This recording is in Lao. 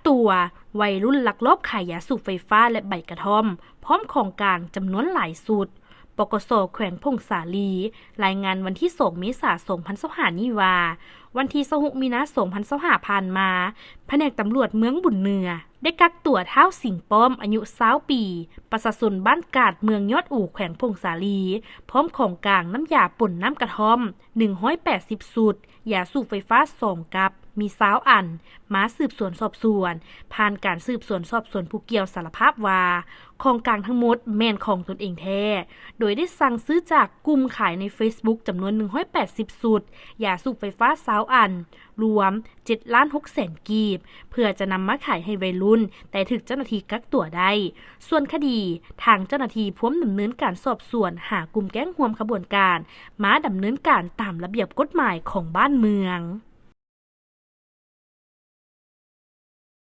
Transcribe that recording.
ຕົວ ໄວລຸ້ນລັກລອບຂາຍຢາສູບໄຟຟ້າ ແລະ ໃບກະທ່ອມ ພ້ອມຂອງກາງຈຳນວນຫຼາຍຊຸດ. ປກສ ແຂວງຜົ້ງສາລີ ລາຍງານວັນທີສອງເມສາສອງພັນຊາວຫ້ານີ້ວ່າ ວັນທີຊາວຫົກມີນາສອງພັນຊາວຫ້າຜ່ານມາ ພະແນກຕຳຫຼວດເມືອງບຸນເໜືອ ໄດ້ກັກຕົວທ້າວ ສິງປ້ອມ ອາຍຸຊາວປີ ປະຊາຊົນບ້ານກາດ ເມືອງຍອດອູ ແຂວງຜົ້ງສາລີ ພ້ອມຂອງກາງນ້ຳຢາປົນນ້ຳກະທ່ອມ ໜຶ່ງຮ້ອຍແປດສິບຊຸດ, ຢາສູບໄຟຟ້າສອງກັບ ມີຊາວອັນ ມາສືບສວນສອບສວນ. ຜ່ານການສືບສວນສອບສວນ ຜູ້ກ່ຽວສາລະພາບວ່າ ຂອງກາງທັງໝົດແມ່ນຂອງຕົນເອງແທ້ ໂດຍໄດ້ສັ່ງຊື້ຈາກກຸ່ມຂາຍໃນເຟສບຸກຈຳນວນໜຶ່ງຮ້ອຍແປດສິບຊຸດ, ຢາສູບໄຟຟ້າຊາວອັນ ລວມເຈັດລ້ານຫົກແສນກີບ ເພື່ອຈະນຳມາຂາຍໃຫ້ໄວລຸ້ນ ແຕ່ຖືກເຈົ້າໜ້າທີ່ກັກຕົວໄດ້. ສ່ວນຄະດີ ທາງເຈົ້າໜ້າທີ່ພວມດຳເນີນການສອບສວນຫາກຸ່ມແກ້ງຮ່ວມຂະບວນການ ມາດຳເນີນການຕາມລະບຽບກົດໝາຍຂອງບ້ານເມືອງ.